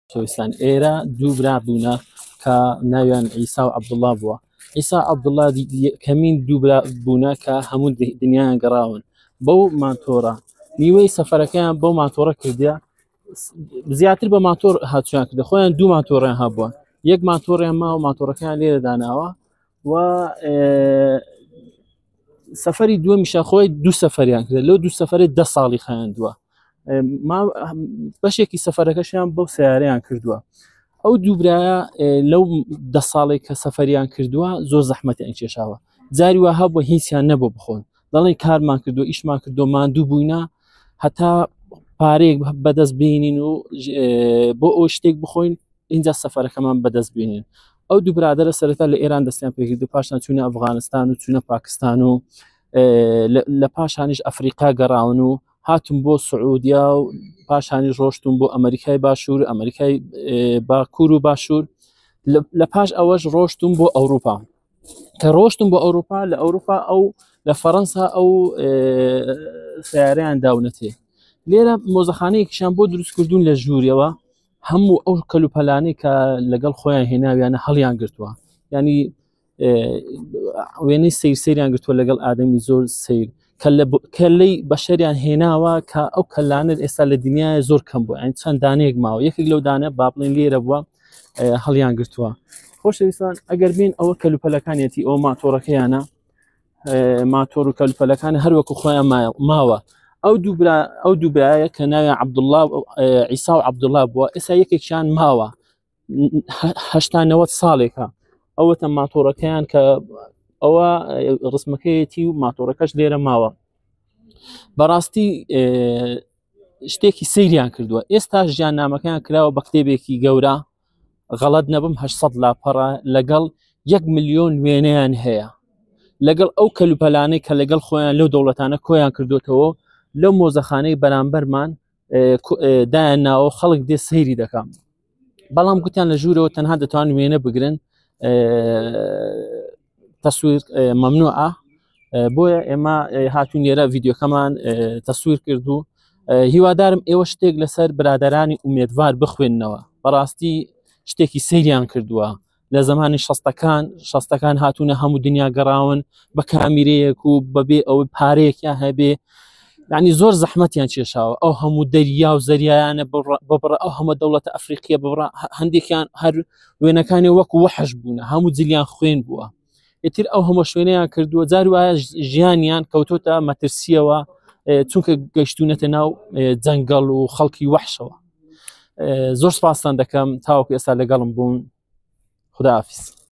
خۆشەویستان ئێرە دوو برا بوونە کە ناویان عیسا و عەبدوڵڵا بووە عیسا عەبدوڵڵا کەمین دوو برا بوونە کە هەموو دنیایان گەڕاون بەو ماتۆرە نیوەی سەفەرەکەیان بەو ماتۆڕە کردە زیاتر بە ماتۆر هاتویان کردە خۆیان دوو ماتۆڕیان هەبووە یەک ماتۆڕیان ماوە ماتۆڕەکەیان لێرە داناوە و سەفەری دووەمیشە خۆی دوو سەفەریان کرد لەو دوو سەفەری دە ساڵی خایاندووە بەشێکی سەفەرەکەشیان بەو سیارەیان کردووە ئەو دووبرایە لەو دە ساڵێک کە سەفەریان کردووە زۆر زەحمەتیان کێشاوە جاری وا هەبوو هیچیان نەبوو بخۆن دەڵێن کارمان کردو ئیشمان کردو ماندوو بووینە هەتا پارەیەک بەدەست بینین و بۆ ئەو شتێک بخۆین اینجا سەفەرەکەمان بەدەست بینین ئەو دوو برادرە سەرەتا لە ئێران دەستیان پێکرد و پاشان چوونە ئەفغانستان و چوونە پاکستان و لە پاشانیش ئەفریقا گەڕاون و هاتم بۆ سعودیا و پاشانی ڕۆشتون بۆ ئەمریکای باشوور ئەمریکای باکوور و باشوور لە پاش ئەوەش ڕۆشتون بۆ ئەوروپا کە ڕۆشتم بۆ ئەوروپا لە ئەوروپا ئەو لە فەەنسا ئەو سیارەیان داونەتێ لێرە مۆزەخانەیەکیشان بۆ دروستکردون لە ژووریەوە هەموو ئەو کەلوپەلانەی کە لەگەڵ خۆیان هێناویانە هەڵیان گرتووە ینی وێنەی سیر سەیریان گرتووە لەگەڵ ئادەمی زۆر سیر کەلەی بەشەریان هێناوە کە ئەو کەلانە ئێستا لە دنیای زۆر کەم بوو ئەین چەند دانەیەک ماوە یەکێک لەو دانە با بڵێن لێرە بووە هەڵیان گرتووە خۆشەویستان ئەگەر بین ئەوە کەلوپەلەکانیەتی ئەو ماتۆڕەکەیانە ماتۆر و کەلوپەلەکان هەروەکو خۆیان ماوە ئەو دووبرا ئەو دووبرایە کە ناویان عەبدوڵڵا عیسا و عەبدوڵڵا بووە ئێستا یەکێکیان ماوە هەشتانەوە ساڵێکە ئەوەتە ماتۆڕەکەیان کە ئەوە ڕسمەکەیەتی و ماتۆڕەکەش لێرە ماوە بەڕاستی شتێکی سەیریان کردووە ئێستا ژیان نامەکەیان کراوە بە کتێبێکی گەورە غەڵت نەبم 800 لاپەڕە لەگەڵ یەک ملیۆن وێنەیان هەیە لەگەڵ ئەو کەلوپەلانەی کە لەگەڵ خۆیان لەو دەوڵەتانە کۆیان کردوتەوە لەو مۆزەخانەی بەرامبەرمان دایان ناوە خەڵک دێ سەیری دەکەم بەڵام گوتیان لە ژوورەوە تەنها دەتوان وێنە بگرن تەسویر مەمنوعە بۆیە ئێمە هاتوون لێرە ڤیددیوکەمان تەسویر کرد و هیوادارم ئێوە شتێک لەسەر برادرانی ئومێدوار بخوێننەوە بەڕاستی شتێکی سەیریان کردووە لە زمانی شەستەکان شەستەکان هاتوونە هەموو دنیا گەڕاون بە کامیرەیەک و بەبێ ئەوەی پارەیەکیان هەبێ یعنی زۆر زەحمەتیان کێشاوە ئەو هەموو دەریا و زەریایانە ببڕە ئەو هەمە دەوڵەتە ئەفریقیە ببڕە هەندێکیان هەر وێنەکانی وەکو وەحش بوونە هەموو جلیان خوێن بووە ئیتر ئەو هەموو شوێنیان کردووە جار وایە ژیانیان کەوتۆتە مەترسیەوە چونکە گەشتونەتە ناو جەنگەڵ و خەڵکی وەحشەوە زۆر سپاستان دەکەم تاوەکو ئێستا لەگەڵم بوون خداحافیز.